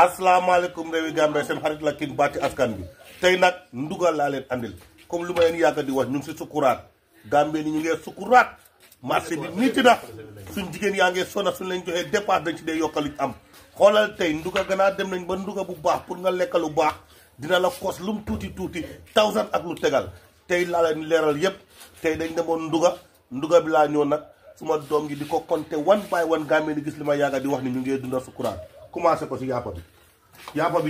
asalaamaaleykum réewi Gambie seen xarit la king Baati askan bi tey nag ndugal laa leen andil comme lu ma leen yàgg di wax ñu ngi si sukuraat Gambie ni ñu ngi sukuraat marché bi niti na suñ jigéen yaa ngi sona suñ leen joxee dépasse dañ ci dee yokkaluñ am xoolal tey nduga gannaaw dem nañ ba nduga bu baax pour nga lekk lu baax dina la kos lum tuuti 1000 ak lu tegal tey laa leen leeral yépp tey dañ demoon nduga bi laa ñëw nag suma doom gi di ko compté one by one Gambie ni gis li ma yàgga di wax ni ñu ngi dunda sukuraat commencé ko si yàppa bi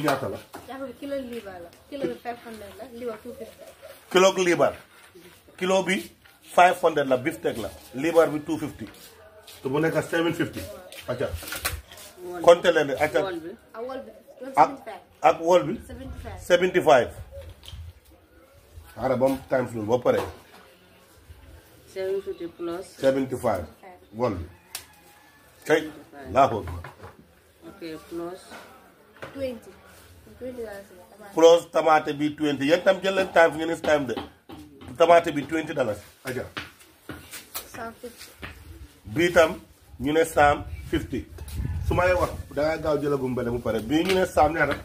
ñaata la. yàppa bi kilo liibar la kilo bi 500 la liibar 250. kilo liibar kilo bi 500 la beefsteak la liibar bi 250 te bu nekk 750. acca compté leen acca ak wol bi 75. xaaral ba mu times loolu ba pare. 750 plus 75 wol bi tey laa ko. ok plus 20 plus tomate bi 20 yéen tam jël leen time ngeen is time de tomate bi $20 aja 150. bii tam ñu ne 150 su may wax dangay gaaw jëlagum mbele mu pare bii ñu ne 100 ñaata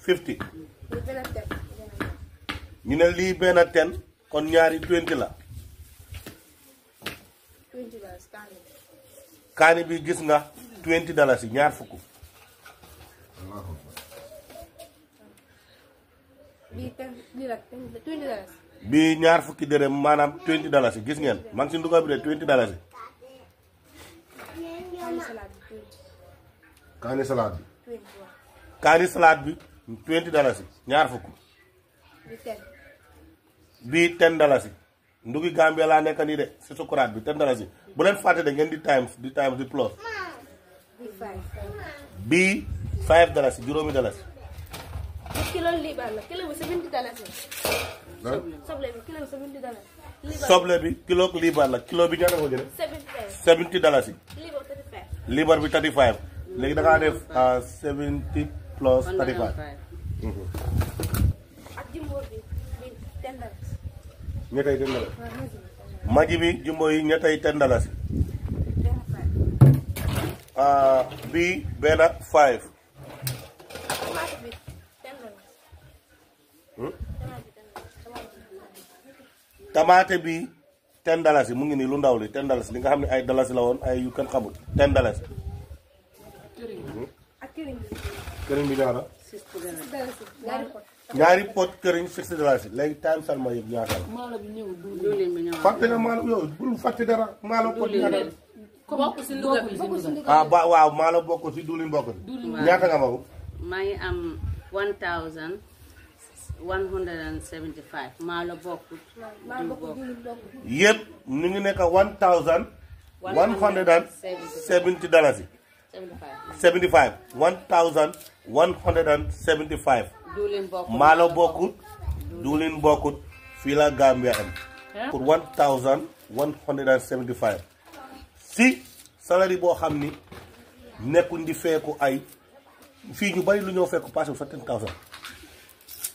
50 ñu ne lii benn 10 kon ñaari 20 la $20 kaani bi gis nga $20 yi ñaar fukk $20. bii ñaar fukki dërëm maanaam $20 yi gis ngeen maa ngi si nduga bi de $20 yi kaani salade bi kaani salade bi $20 yi ñaar fukk bii $10 yi ndugi Gambia laa nekk nii de si sukuraat bi $10 yi bu leen fàtte de ngeen di times di plus bii $5 juróomi dollars. kilo liibar la kilo bi $70. soble bi kilo bi $70. soble bi kilo liibar la kilo bi ñaata ko jëlee. $70 yi. liibar bi 35. léegi da ngaa def 70 plus 35. ak jumbo bi $10. ñettay $10. maji bi jumbo yi ñettay $10. bii benn 5. tamaate bi $10 mu ngi nii lu ndaw li $10 li nga xam ne ay dalasi la woon ay yu kenn xamul $10. këriñ bi ñaata. ñaari pot këriñ $60 léegi time salma yëpp ñaata la. fàtte na maalo yow bul fàtte dara maalo pot ñaata la. waaw maalo bokk si diwlin bokk si. ñaata nga magu. maa ngi am 1175 maalo bokkut. yëpp ñu ngi nekk $1170. 75 $1175. maalo bokkut diwlin bokkut fii la Gambia am pour $1175 si salari boo xam ni nekkuñ di feeku ay fii ñu bari lu ñoo fekku passé wu $10,000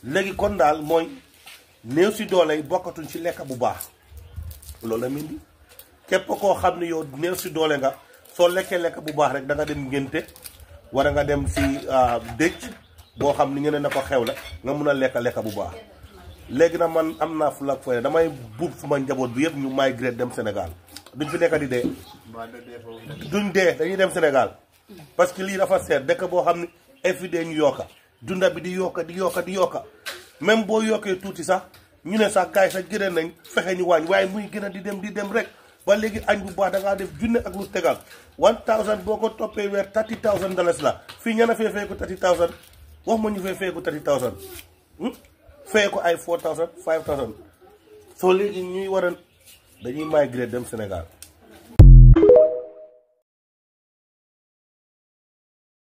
léegi kon daal mooy néew si doole yi bokkatuñ ci lekk bu baax loolu la mindi képp koo xam ne yow néew si doole nga soo lekkee lekk bu baax rek da nga dem ngénte wala nga dem si dëj boo xam ni ñeneen na ko xew la nga mun a lekk bu baax léegi na man am naa fu la fay damay buub suma njaboot bi yëpp ñu migré dem Sénégal duñ fi nekk di dee duñ dee dañuy dem Sénégal parce que lii dafa seet dëkk boo xam ne everyday ñu yokka dunda bi di yokka même boo yokkee tuuti sax ñu ne sax gars yi sax gën nañ fexe ñu wàññi waaye muy gën a di dem rek ba léegi añ bu baax da ngaa def junne ak lu tegal 1000 boo ko toppee weer $30,000 la fii ña na fee fee ko 30,000 wax ma ñu fee fee ko 30,000 fee ko ay 4,000 5,000 soo léegi ñuy war a dañuy migré dem Sénégal